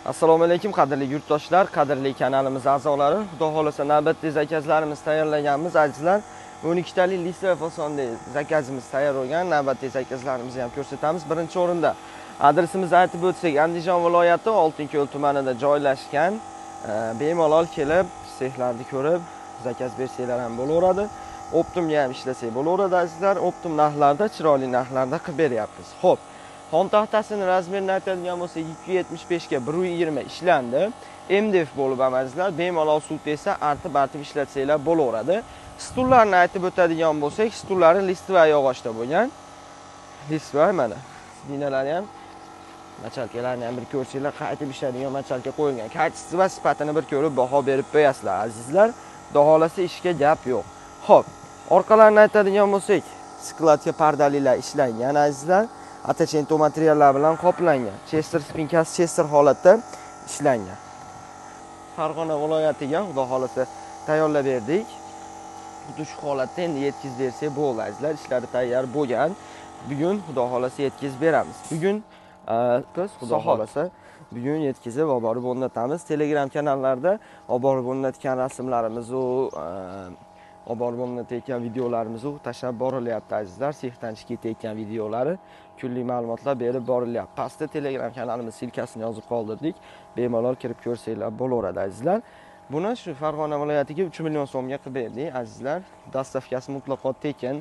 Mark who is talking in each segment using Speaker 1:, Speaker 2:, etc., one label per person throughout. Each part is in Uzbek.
Speaker 1: Assalomu alaykum qadrli yurtdoshlar, qadrli kanalimiz a'zolari. Xudo xolasa navbatdagi zakazlarimiz tayyorlaganmiz azizlar. 12 talik lisa fasonda zakazimiz tayyor bo'lgan. Navbatdagi zakazlarimizni ham ko'rsatamiz. Birinchi o'rinda adresimizni aytib o'tsak, Andijon viloyati Oltinko'l tumanida joylashgan. Bemalol kelib, sexlarni ko'rib, zakaz bersanglar ham bo'laveradi. Optimga ham ishlasak bo'laveradi azizlar. Optim narxlarda, chiroyli narxlarda qilib beryapmiz. Xo'p, xontaxtasini razmerini aytadigan bo'lsak, 275 ga 120 ishlandi. MDF bo'lib ham azizlar, bemalol suv tegsa artib-artib ishlatsanglar bo'laveradi. Stullarni aytib o'tadigan bo'lsak, stullari listva yog'ochda bo'lgan. Listva mana. Dinalari ham, machalkalarni ham bir ko'rsanglar, qaytib ishlaydigan machalka qo'yilgan. Kачество sifatini bir ko'rib baho berib qo'yasizlar azizlar. Xudo xolasa ishga gap yo'q. Xo'p, orqalarini aytadigan bo'lsak, skladga pardalilar ishlangan azizlar. Atachento materiallar bilan qoplangan. Chester spinkasi Chester holatda ishlangan. Farg'ona viloyatiga xudo xolasa tayyorlab berdik. Xuddi shu holatda endi yetkazib bersak bo'ldi azizlar. Ishlari tayyor bo'lgan. Bugun xudo xolasa yetkazib beramiz. Bugun biz xudo xolasa bugun yetkazib olib borib o'rnatamiz. Telegram kanallarda olib borib o'rnatgan rasmlarimiz u olib borib o'rnatayotgan videolarimiz u tashlab borilyapti azizlar. Sexdan chiqib ketayotgan videolari, kunlik ma'lumotlar berib borilyapti. Pastda Telegram kanalimiz silkasini yozib qoldirdik. Bemalol kirib ko'rsanglar bo'laveradi azizlar. Buni shu Farg'ona viloyatiga 3 million so'mga qilib berdik azizlar. Dastavkasi mutlaqo tekin,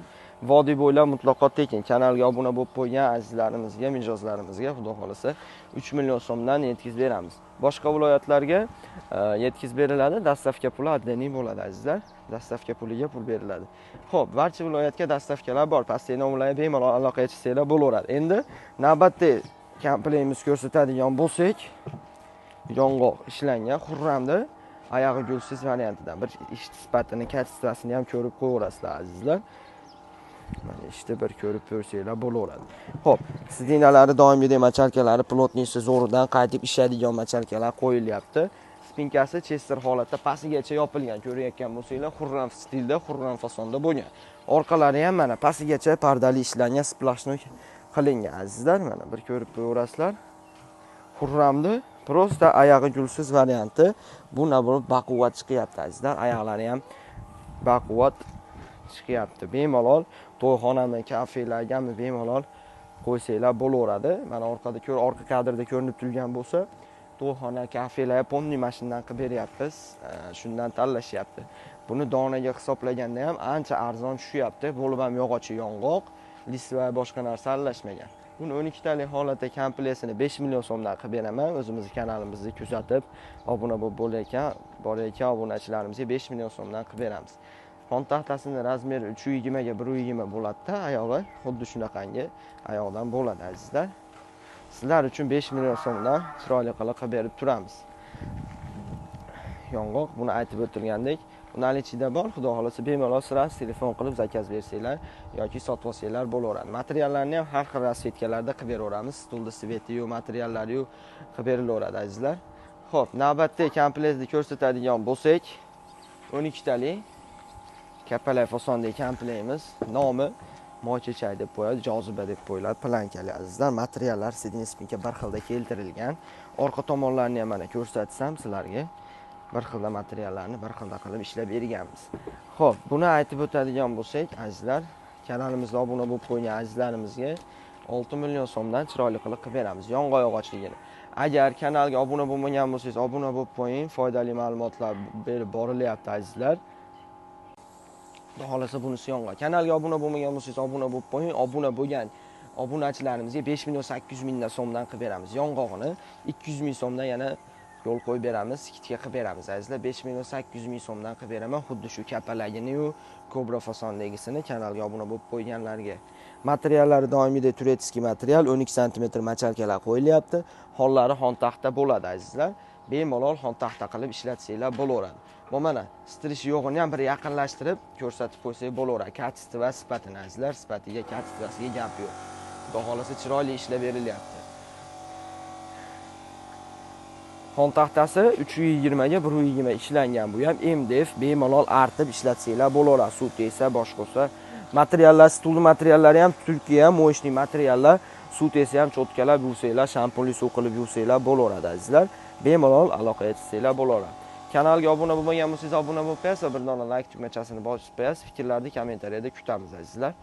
Speaker 1: vodiy bo'ylab mutlaqo tekin. Kanalga obuna bo'lib qo'ygan azizlarimizga, mijozlarimizga xudo xolasa 3 million so'mdan yetkazib beramiz. Boshqa viloyatlarga yetkazib beriladi. Dastavka puli отдельный bo'ladi azizlar. Dastavka puliga pul beriladi. Xo'p, barcha viloyatga dastavkalar bor. Pastdagi nomerlarga bemalol aloqaga chiqsanglar bo'laveradi. Endi navbatda komplektimiz ko'rsatadigan bo'lsak, yong'oq ishlangan Xurramda oyog'i gulsiz variantidan bir ish sifatini, kачествосini ham ko'rib qo'yaverasizlar azizlar. Mana ishni bir ko'rib ko'rsanglar bo'laveradi. Xo'p, sidinalari doimgidek machalkalari plotnisi zo'ridan qaytib ishlaydigan machalkalar qo'yilyapti. Spinkasi Chester holatda pastigacha yopilgan. Ko'rayotgan bo'lsanglar, Xurram stilda, Xurram fasonda bo'lgan. Orqalari ham mana pastigacha pardali ishlangan, splashnoy qilingan azizlar. Mana bir ko'rib qo'yaverasizlar. Xurramni prosta oyog'i gulsiz varianti. Bu naborot baquvvat chiqyapti azizlar. Oyoqlari ham baquvvat chiqyapti. Bemalol to'yxonami, kafelargami bemalol qo'ysanglar bo'laveradi. Mana orqada ko'r, orqa kadrda ko'rinib turgan bo'lsa, to'yxona, kafelar ponni mashinadan qilib beryapmiz. Shundan tanlashyapti. Buni donaga hisoblaganda ham ancha arzon tushyapti. Bo'lib ham yog'ochi yong'oq, list va boshqa narsa aralashmagan. Buni 12 talik holatda kompleksini 5 million so'mdan qilib beraman. O'zimizni kanalimizni kuzatib, obuna bo'lib borayotgan obunachilarimizga 5 million so'mdan qilib beramiz. Xontaxtasini razmeri 320 ga 120 bo'ladi-da, oyog'i xuddi shunaqangi oyoqdan bo'ladi azizlar. Sizlar uchun 5 million so'mdan chiroyli qilib qilib berib turamiz. Yong'oq, buni aytib o'tilgandek, наличида bor. Xudo xolasa bemalol sira telefon qilib zakaz bersanglar yoki sotib olsanglar bo'laveradi. Materiallarni ham har xil rasvetkalarda qilib beraveramiz. Stulda sveti-yu, materiallari-yu qilib berilaveradi azizlar. Xo'p, navbatdagi komplektni ko'rsatadigan bo'lsak, 12 talik kapalak fasondagi komplektimiz nomi moychechak deb qo'yiladi, joziba deb qo'yiladi, plankali azizlar. Materiallar sidin spinka bir xilda keltirilgan. Orqa tomonlarini ham mana ko'rsatsam sizlarga, bir xilda materiallarni bir xilda qilib ishlab berganmiz. Xo'p, buni aytib o'tadigan bo'lsak, azizlar, kanalimizga obuna bo'lib qo'ygan azizlarimizga 6 million so'mdan chiroyli qilib qilib beramiz yong'oq yog'ochligini. Agar kanalga obuna bo'lmagan bo'lsangiz, obuna bo'lib qo'ying, foydali ma'lumotlar berib borilyapti azizlar. Xudo xolasa bunisi yong'oq. Kanalga obuna bo'lmagan bo'lsangiz, obuna bo'lib qo'ying. Obuna bo'lgan obunachilarimizga 5 million 800 mingdan so'mdan qilib beramiz. Yong'oqini 200 ming so'mdan yana yo'l qo'yib beramiz, skidka qilib beramiz azizlar. 5 million 800 ming so'mdan qilib beraman. Xuddi shu kapalagini-yu, kobra fasondagisini kanalga obuna bo'lib qo'yganlarga. Materiallari doimgidek turetskiy material, 12 sm machalkalar qo'yilyapti. Hollari xontaxta bo'ladi azizlar. Bemalol xontaxta qilib ishlatsanglar bo'laveradi. Bu mana strish yo'g'ini ham bir yaqinlashtirib ko'rsatib qo'ysak bo'laveradi. Kачество sifatini azizlar, sifatiga, kачествosiga gap yo'q. Xudo xolasa chiroyli ishlab berilyapti. Xontaxtasi 320 ga 120 ishlangan. Bu ham MDF, bemalol artib ishlatsanglar bo'laveradi. Suv tegsa, boshqa bo'lsa. Materiallar, stul materiallari ham Turkiya mo'shni materiallar. Suv tegsa ham cho'tkalab yuvsanglar, shampunli suv qilib yuvsanglar bo'laveradi azizlar. Bemalol aloqaga chiqsanglar bo'laveradi. Kanalga obuna bo'lmagan bo'lsangiz, obuna bo'lib qo'yasiz va bir dona like tugmachasini bosib qo'yasiz. Fikrlarni kommentariyada kutamiz, azizlar.